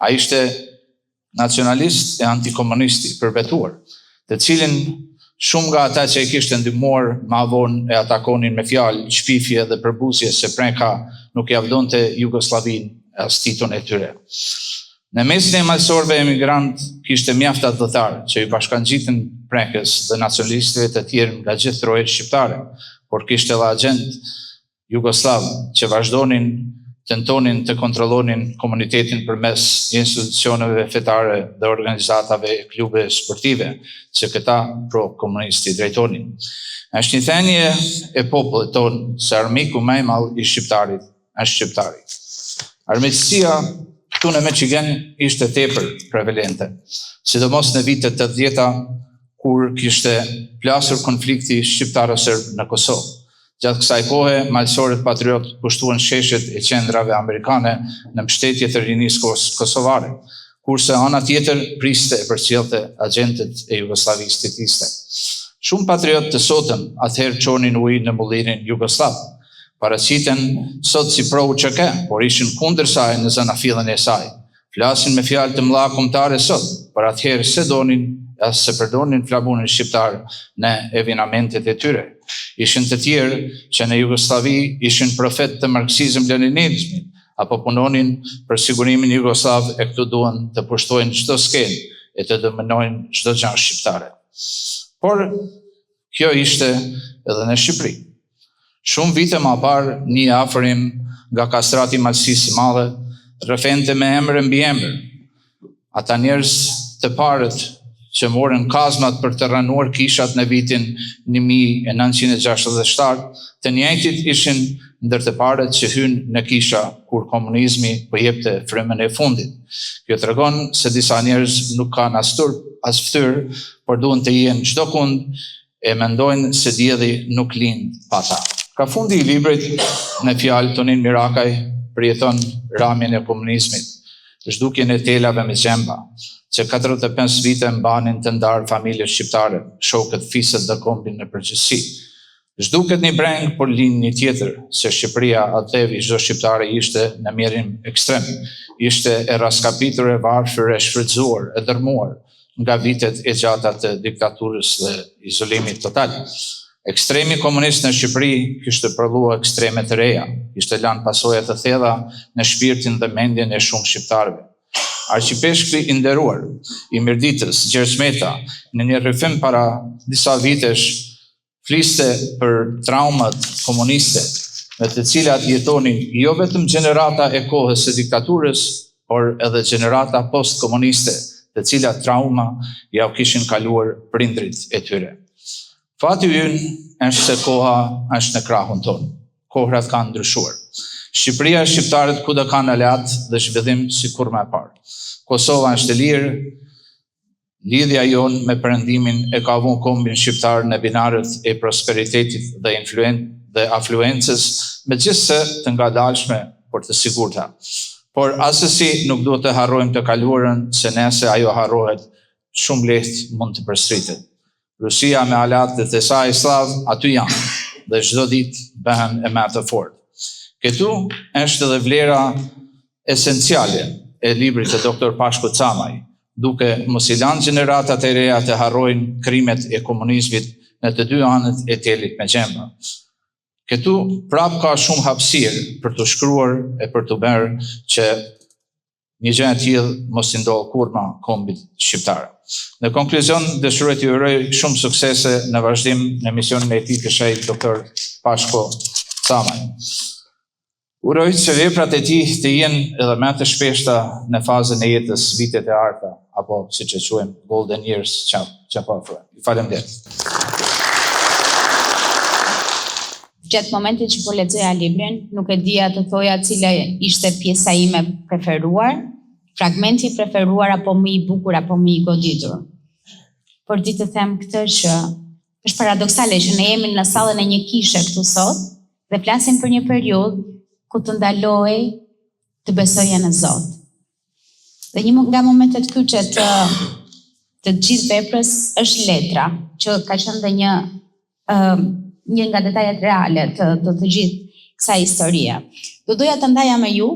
Ai ishte nacionalist e antikomunist i përbetuar, të cilin shumë nga ata që e kishte ndihmuar ma vonë e atakonin me fjalë, shpifje dhe përbuzje se Preka nuk ia donte Jugosllavinë e as Titon e tyre. Në mesin e malësorëve emigrantë kishte mjaft atdhetarë që iu bashkangjitën Prekës dhe nacionalistëve të tjerë nga gjithë trojet shqiptare, por kishte edhe agjentë jugosllavë që vazhdonin tentonin të kontrollonin komunitetin përmes institucioneve fetare dhe organizatave e klubeve sportive që këta pro-komunistë i drejtonin. Është një thënie e popullit tonë se armiku më i madh i shqiptarit është shqiptari. Armiqësia këtu në Michigan ishte tepër prevalente, sidomos në vitet 80-ta kur kishte plasur konflikti shqiptaro-serb në Kosovë. Gjatë kësaj kohe, malësorët patriotë pushtuan sheshet e qendrave amerikane në mbështetje të rinisë kosovare, kurse ana tjetër priste e përcjellte agjentët e Jugosllavisë titiste. Shumë patriotë të sotëm atëherë çonin ujë në mullirin jugosllav. Paraqiten sot si pro UÇK, por ishin kundër saj në zanafillën e saj. Flasin me fjalë të mëdha kombëtare sot, por atëherë s'e donin e as s'e përdornin flamurin shqiptar në evenamentet e tyre. Ishin të tjerë që në Jugosllavi ishin profetë të marksizëm-leninizmit, apo punonin për sigurimin jugosllav e këtu duan të pushtojnë çdo skenë e të dominojnë çdo gjë shqiptare. Por Kjo ishte edhe në Shqipëri. Shumë vite ma parë, një i afërm im nga Kastrati i Malësisë së Madhe, rrëfente me emër e mbiemër. Ata njerëz të parët që morën kazmat për të rrënuar kishat në vitin 1967, të njëjtit ishin ndër të parët që hynë në kisha kur komunizmi po jepte frymën e fundit. Kjo tregon se disa njerëz nuk kanë as turp, as fytyrë, por duan të jenë çdokund e mendojnë se dielli nuk lind pa ta. Ka fundi i librit në fjalë Tonin Mirakaj përjeton ramjen e komunizmit, zhdukjen e telave me gjemba, që 45 vite mbanin të ndarë familjet shqiptare, shokët, fiset dhe kombin në përgjithësi. Zhduket një brengë, por lind një tjetër, se Shqipëria atdheu i çdo shqiptari ishte në mjerim ekstrem, ishte e rraskapitur, e varfër, e shfrytëzuar, e dërmuar nga vitet e gjata të diktaturës dhe izolimit total. Ekstremi komunist në Shqipëri kishte prodhuar ekstreme të reja, kishte lanë pasoja të thella në shpirtin dhe mendjen e shumë shqiptarëve. Arqipeshkvi i nderuar i Mirditës, Gjergj Meta, në një rrëfim para disa vitesh fliste për traumat komuniste me të cilat jetonin jo vetëm gjenerata e kohës së diktaturës, por edhe gjenerata postkomuniste, të cilat trauma jau kishin kaluar prindrit e tyre. Fati ynë është se koha është në krahun tonë. Kohërat kanë ndryshuar. Shqipëria e shqiptarët kudo kanë aleatë dhe zhvillim si kurrë më parë. Kosova është e lirë, Lidhja jonë me Perëndimin e ka vu kombin shqiptar në binarët e prosperitetit dhe influen dhe afluencës, megjithëse të ngadalshme, por të sigurta. Por assesi nuk duhet të harrojmë të kaluarën, se nese ajo harrohet, shumë lehtë mund të përsëritet. Rusia me aleatët e saj sllavë aty janë dhe çdo ditë bëhen e më të fortë. Këtu është edhe vlera esenciale e librit të Dr. Pashko Camaj, duke mos i lanë gjeneratat e reja të harrojnë krimet e komunizmit në të dy anët e telit me gjemba. Këtu prapë ka shumë hapësirë për të shkruar e për të bërë që Një gjë e tillë mos i ndodhë kurrë ma kombit shqiptar. Në konkluzion, dëshiroj t'i uroj shumë suksese në vazhdim në misionin e tij të shenjtë Dr. Pashko Camaj. Uroj që veprat e tij të jenë edhe më të shpeshta në fazën e jetës vitet e arta, apo siç e quajmë golden years që, që po afrojmë. Ju faleminderit. Gjatë momentit që po lexoja librin, nuk e dija të thoja cila ishte pjesa ime e preferuar, fragmenti i preferuar apo më i bukur apo më i goditur. Por di të them këtë që është paradoksale që ne jemi në sallën e një kishe këtu sot dhe flasim për një periudhë ku të ndalohej të besoje në Zot. Dhe një nga momentet kyçe të të gjithë veprës është letra, që ka qenë dhe një uh, një nga detajet reale të të, të gjithë kësaj historie. Do doja të ndaja me ju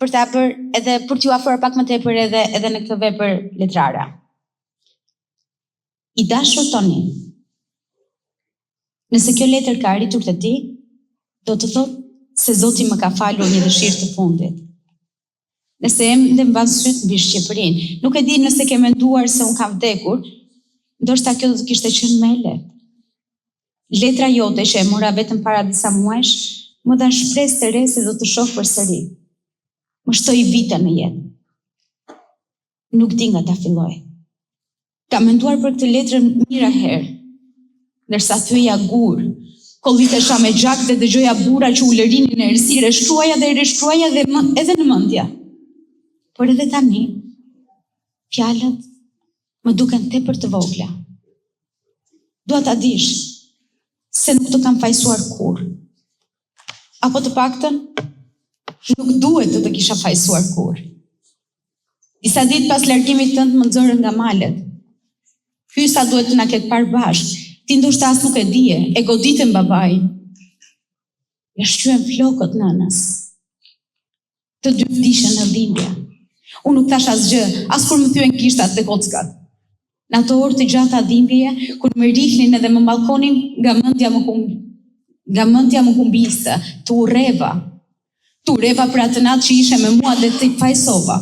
për ta bërë edhe për t'ju afruar pak më tepër edhe edhe në këtë vepër letrare. I dashur Tonin, nëse kjo letër ka arritur te ti, do të thotë se Zoti më ka falur një dëshirë të fundit. Nëse ende mban sytë mbi Shqipërinë, nuk e di nëse ke menduar se unë kam vdekur, ndoshta kjo do të kishte qenë më e lehtë. Letra jote që e mora vetëm para disa muajsh, më dha shpresë të re se do të shoh përsëri. Më shtoi vite në jetë. Nuk di nga ta filloj. Kam menduar për këtë letër mijëra herë, ndërsa thyeja gurë, kollitesha me gjak dhe dëgjoja burra që ulërinin në errësirë, e shkruaja dhe e rishkruaja dhe më, edhe në mendje. Por edhe tani, fjalët më duken tepër të vogla. Dua ta dish se nuk të kam fajësuar kurrë. Apo të paktën, nuk duhet të të kisha fajësuar kurrë. Disa ditë pas largimit tënd më nxorën nga malet. Hysa duhet të na ketë parë bashkë. Ti ndoshta as nuk e dije, e goditën babain. Ia shqyen flokët nënës. Të dy vdiqën në dhimbje. Unë nuk thashë asgjë, as kur më thyen gishtat dhe kockat. Në ato orë të gjata dhimbjeje, kur më rrihnin edhe më mallkonin, nga mendja më humb, nga mendja më humbiste, të urreva. Të urreva për atë natë që ishe me mua dhe të fajësova.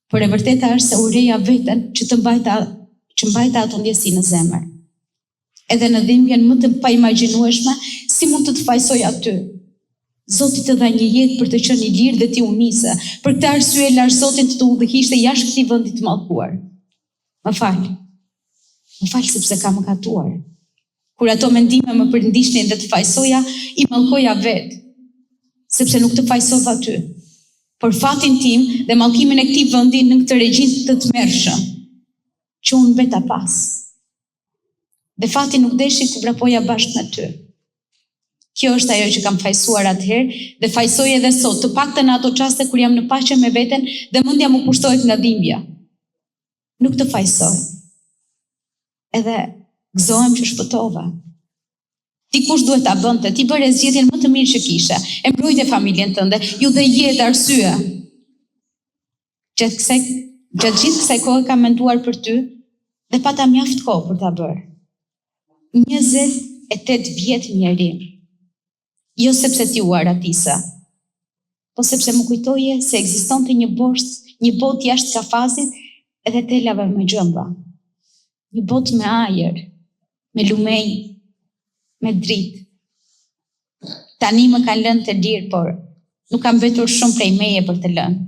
Por e vërteta është se urreja veten që të mbajta që mbajta ato ndjesi në zemër. Edhe në dhimbjen më të paimagjinueshme, si mund të të fajësoja ty? Zoti të dha një jetë për të qenë i lirë dhe ti u nise. Për këtë arsye lashë Zotin të të udhëhiqte jashtë këtij vendi të mallkuar. Më fal. Më fal sepse kam mëkatuar. Kur ato mendime më përndiqnin dhe të fajësoja, i mallkoja vetë. Sepse nuk të fajësova ty, por fatin tim dhe mallkimin e këtij vendi nën këtë regjim të tmerrshëm, që unë mbeta pas. Dhe fati nuk deshi të vrapoja bashkë me ty. Kjo është ajo që kam fajësuar atëherë dhe fajësoj edhe sot, të paktën në ato çaste kur jam në paqe me veten dhe mendja më pushtohet nga dhimbja. Nuk të fajësoj. Edhe gëzohem që shpëtova. Dikush duhet ta bënte, ti bëre zgjedhjen më të mirë që kishe. E mbrojte familjen tënde, iu dhe jetë arsye. Gjatë kësaj, gjatë gjithë kësaj kohe kam menduar për ty dhe pata mjaft kohë për ta bërë. 28 vjet mjerim. Jo sepse ti u arratise, po sepse më kujtoje se ekzistonte një botë, një botë jashtë kafazit edhe telave me gjemba. Një botë me ajër, me lumenj, me dritë. Tani më kanë lënë të lirë, por nuk ka mbetur shumë prej meje për të lënë.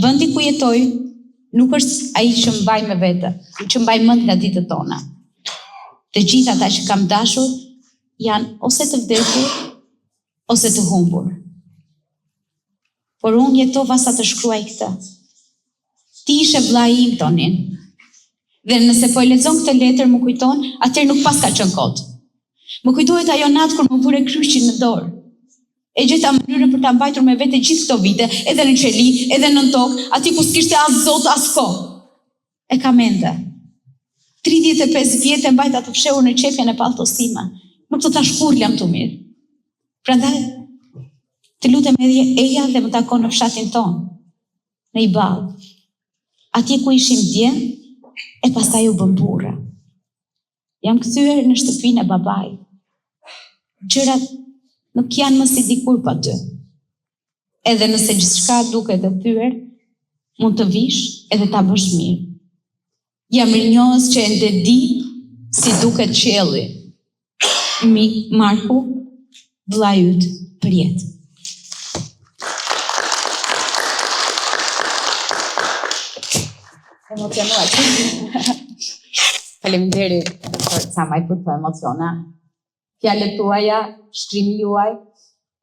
Vendi ku jetoj nuk është ai që mbaj me vete, që mbaj mend nga ditët tona. Të gjithë ata që kam dashur janë ose të vdekur ose të humbur. Por unë jetova sa të shkruaj këtë. Ti ishe vëllai im Tonin. Dhe nëse po e lexon këtë letër më kujton, atëherë nuk paska qenë kot. Më kujtohet ajo natë kur më vure kryqin në dorë. E gjeta mënyrën për ta mbajtur me vete gjithë këto vite, edhe në qeli, edhe nën tokë, aty ku s'kishte as zot, as kohë. E kam ende. 35 vjet e mbajta të fshehur në qepjen e palltos sime. Nuk të thashë kurrë lamtumirë. Prandaj, të lutem edhe eja dhe më tako në fshatin tonë, në Iballë. Atje ku ishim djem, e pastaj u bëmë burra. Jam kthyer në shtëpinë e babait. Gjërat nuk janë më si dikur pa ty. Edhe nëse gjithçka duket e thyer, mund të vish edhe ta bësh mirë. Jam mirënjohës që ende di si duket qielli. Mi, Marku, vëllai yt për jetë. Emocionuat. Faleminderit doktor Camaj për këto emocione. Fjalët tuaja, shkrimi juaj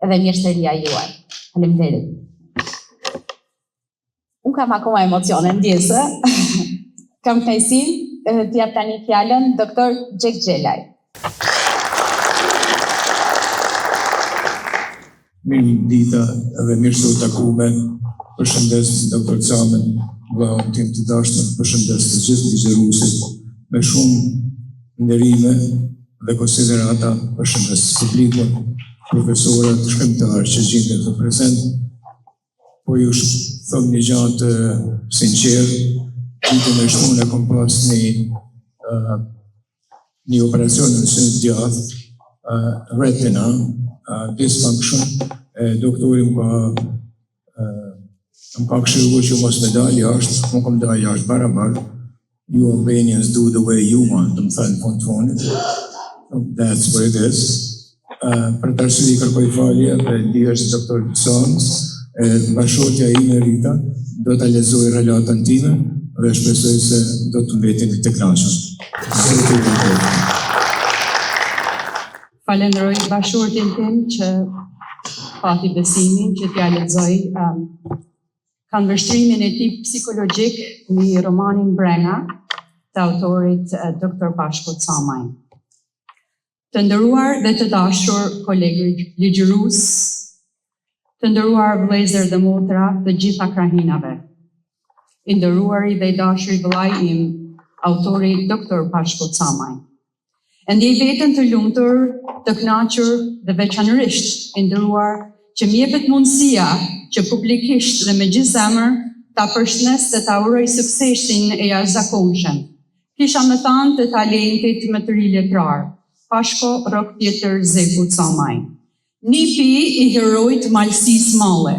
edhe mjeshtëria juaj. Faleminderit. Unë kam akoma emocione, ndjesë. kam kënaqësinë edhe t'i jap tani fjalën doktor Gjek Gjelaj. Mirëdita edhe mirë se u takume. Përshëndes doktor Camën, vëllaun tim të dashur, përshëndes të gjithë ligjëruesit me shumë nderime dhe konsiderata, përshëndes publikun, profesorët, shkrimtarë që gjinden të prezent. Po ju them një gja të sinqertë, ditën e shtunë e kom pas një, uh, një operacion në synë të djathtë, uh, retina, uh, dysfunction, e doktori më ka uh, më ka këshillu që mos me dalë jashtë, unë kom dalë jashtë barabar, you Albanians do the way you want, më thanë fund fundit. That's what it is. Uh, për atë arsye i kërkoj falje dhe ndjesë doktor Sons, e bashkëshortja ime Rita, do ta lexoj relatën time dhe shpresoj se do të mbeteni të kënaqur. Zoti ju bekoftë. Falenderoj bashkëshortin tim që pati besimin që t'ja lexoj um, këndvështrimin e tij psikologjik në romanin Brenga të autorit uh, Dr. Pashko Camaj. Të nderuar dhe të dashur kolegë ligjërues, të nderuar vëllezër dhe motra të gjitha krahinave, i nderuari dhe i dashuri vëllai im, autori Dr. Pashko Camaj. E ndjej veten të lumtur, të kënaqur dhe veçanërisht i nderuar që më jepet mundësia që publikisht dhe me gjithë zemër ta përshëndes dhe ta uroj suksesin e jashtëzakonshëm. Kisha me thanë të talentit më të ri letrar, Pashko Rrok Pjetër Zeku Camaj. Nipi i heroit Malësisë Madhe,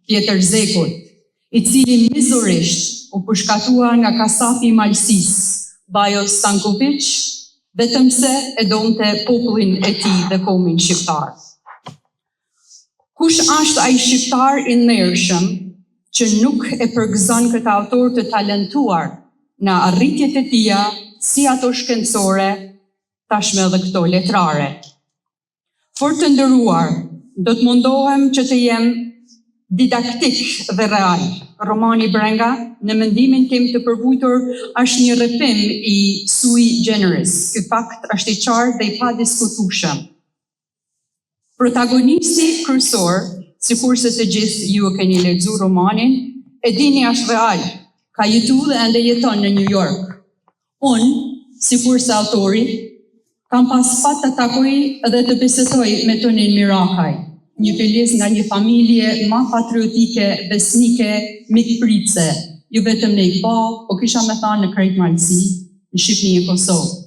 Pjetër Zekut, i cili mizorisht u pushkatua nga kasapi i Malësisë, Bajo Stankovic, vetëm se e donte popullin e tij dhe komin shqiptar. Kush është ai shqiptar i ndershëm që nuk e përgëzon këtë autor të talentuar në arritjet e tija, si ato shkencore, tashmë edhe këto letrare. Fort të nderuar, do të mundohem që të jem didaktik dhe real. Romani Brenga, në mendimin tim të përvujtur, është një rrëfim i sui generis. Ky fakt është i qartë dhe i padiskutueshëm. Protagonisti kryesor, sikurse të gjithë ju e keni lexuar romanin, e dini është real, ka jetu dhe ende jeton në New York. Unë, sikurse autori, kam pas fat të takoj dhe të bisedoj me Tonin Mirakaj, një filiz nga një familje ma patriotike, besnike, mikpritëse, jo vetëm në IKBA, po kisha me thanë në krejt Malësi, në Shqipëni e Kosovë.